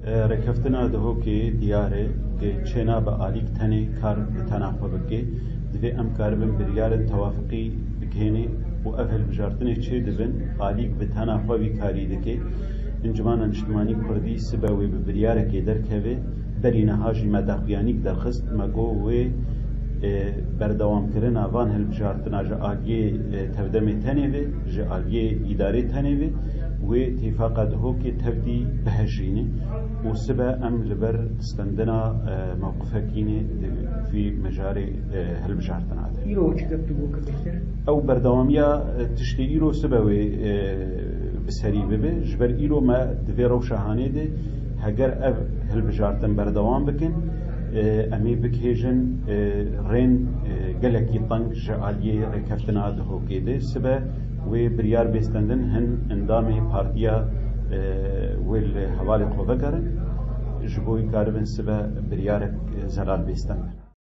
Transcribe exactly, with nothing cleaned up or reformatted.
Rêkeftina Dihokê diyar e, çênabe alîk tenê kar bi tena xwe bike. Divê em karibin biryarên tewafiqî bigihênê û ev hilbijartinê çêdibin, alîk bi tena xwe vî karî dike. Encûmena Niştimanî Kurdî sibe wê bi biryarekê derkeve. Berî niha jî me daxuyanîk derxist, me got wê, e, berdewamkirina van hilbijartina ji aliyê, e, tevdemê tenê ve, ji aliyê îdarê tenê ve, wê tîfaqa Dihokê tevdî bihejîne û sibe em li ber stendina, e, mewqifekî ne di vî mijarê, e, hilbijartina de. Îro çi gep tu bû kir bêhtir? Ew berdewamiya, e, tiştê îro sibe wê, e, bi serî bibe. Ji ber îro me di vê rewşa hanê de, heger ev hilbijartin berdewam bikin, e, em ê bigihêjin, e, rên, e, gelekî teng ji aliyê rêkeftina Dihokê de. Sibe wê biryar bê stendin, hin endamê partiya, e, wê li hevalê xwe vegerin, ji bo wî karibin sibe biryarek, e, zelal bê stendin.